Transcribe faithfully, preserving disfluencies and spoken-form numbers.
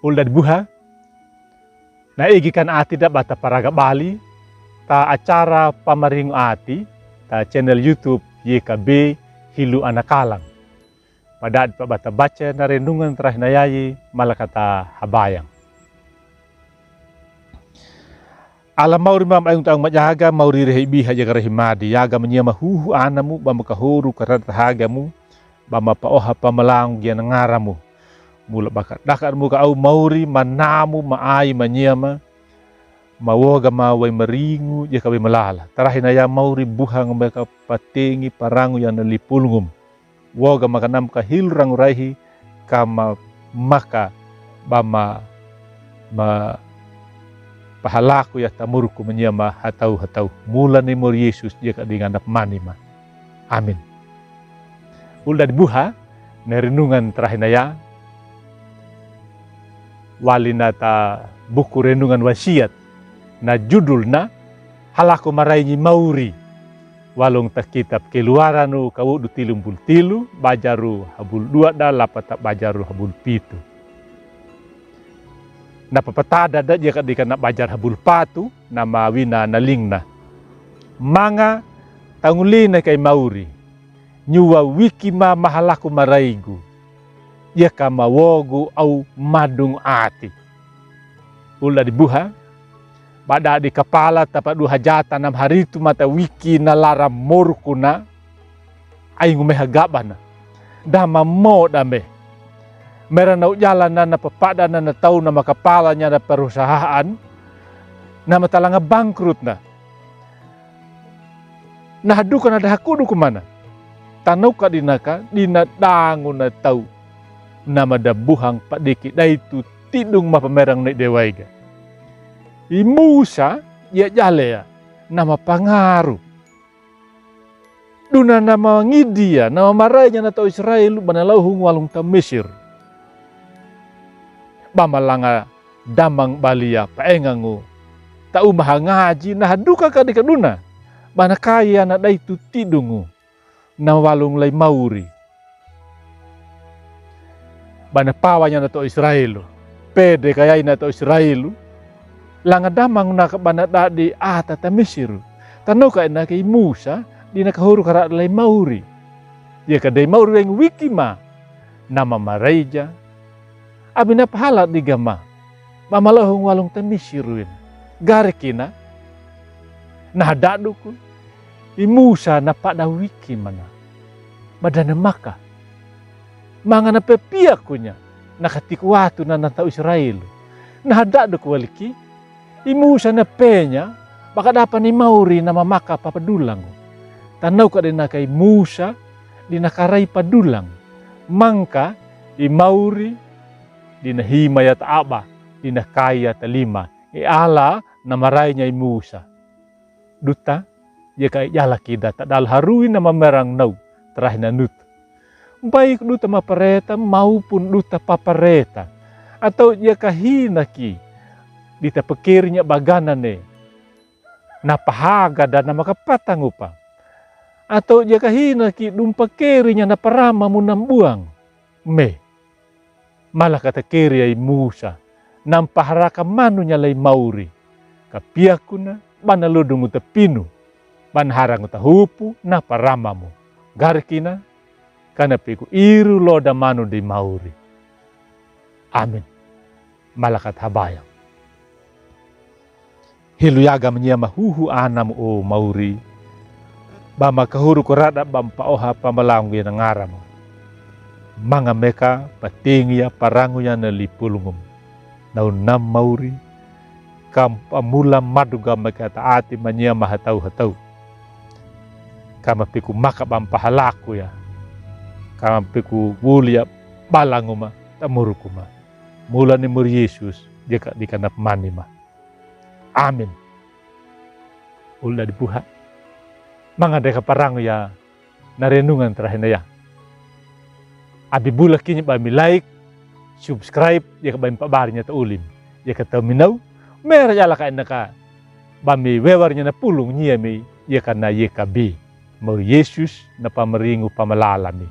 Ulda di buha. Na egi kan ati da ba ta paraga bali ta acara Pamaringu Ati ta channel YouTube Y K B Hilu Anakalang. Pada di pa ba ta baca na renungan tarahi na yayi, malakat habayang. Ala mauri ma aing taung majaga, mauri rehe ibiha jaga rehe madi, yaga manyama huhu anamu, ba ma kahoru karata hagamu, ba ma paoha pamalangu gia na ngaramu. Mula ba kadakadmu ka au mauri, manamu, ma ai, manyama, ma woga ma wai maringu, jaga wai malala. Tarahi na ya mauri buhang meka patengi parangu ya na lipulungum. Woga maka nam ka hilu rangu raihi ka ma maka ba ma, ma pahalaku ya tamurku manyama hatau hatau. Mula ni mori Yesus jaga di ngana pamani ma. Amin. Ulda di buha, na renungan tarahi na ya. Wali na ta buku renungan Wasiat. Na judul na Halaku Marai ni Mauri. Walung ta kitab Keluaran u kawodu tilumbul tilu, bajaru habul dua da lapa ta bajaru habul pitu. Na papatada da jaga di kana bajar habul patu, na mawina na lingna. Manga tangulina kai mauri. Nyuwa wiki ma mahalaku maraigu. Jaga ma wogu au madung ati. Ulda di buha. Bada di kapala tapa du hajata nam haritu mata wiki na lara morku na. Ai ngumeha gabana. Dama mo dame. Mera na ujala na na papada na na tau na makapala nya na perusahaan. Na matalanga bangkrut na. Na haduka na da hakudu kumana. Tanau ka di naka, di na dangu na tau. Na mada buhang padiki daitu tidung ma pamerang ni dewaiga. I Musa, ya jale ya, na mapangaru. Duna na mangidi ya, na mamarai nya na tau Israel, ba na lauhung walung ta Misir. Ba malanga damang bali ya paengangu. Ta uma hangaji na haduka ka di kaduna. Ba na kaya na daitu tidungu. Na walung lai mauri. Ba na pawa nya na tau Israel. Pede kaya i na tau Israel. Langa damang na ka ba na dadi ata ta Misir. Tanau ka i na ka i Musa di na kahoru kara lai mauri. Jaga dai mauri weng wiki ma. Na mamarai ja. Abi na pahala di gama. Ba malahung walung ta Misir win. Gari kina. Na hadaduku. I Musa na pada wiki mana. Ba da na maka. Manga na pepiaku nya. Na katiku watu na na tau Israel. Na hadaduku waliki. I Musa na penya, ba ka dapa ni mauri na mamaka papadulang. Tanau ka di na ka i Musa, di na karai padulang. Mangka i mauri, di na hima ya ta aba, di na kai ya ta lima. I ala na marai nya i Musa. Duta, jaga i jala kida ta dal harui na mamerang nau, tarahi na nut. Baik duta mapareta maupun duta papareta. Atau jaga hina ki di ta pakeri nya bagana ne. Na pahaga da na makapatang upa. Atau jaga hina ki dum pakeri nya na parama mu na mbuang. Me. Mala ka ta keri ai Musa. Na mpaharaka manu nya lai mauri. Kapiaku na, ba na lodungu ta pinu. Ba na harangu ta hupu, na paramamu. Gari kina, kana piku iru loda manu di mauri. Amin. Malakat habayang. Hilu yaga manyama huhu anamu o mauri. Ba ma kahoru ko rada ba mpaoha pamalangu ya na ngaramu. Manga meka patengi ya parangu ya na lipulungum. Na unam mauri. Ka mpamula maduga meka ta ati manyama hatau hatau. Ka mapiku maka ba mpahalaku ya. Ka mapiku wuli ya balangu ma, tamurku ma. Mula ni mori Yesus, jaga di kana pamani ma. Amin. Ulda di buha. Manga deka parangu ya na renungan tarahi na ya. Abi bula kini ba mi like, subscribe, jaga ba mi pabari nya ta ulim. Jaga ta mi nau, mera jala ka ina ka ba mi wewar nya na pulung nya mi, jaga na jaga bi. Mori Yesus na pamaringu pamalala mi.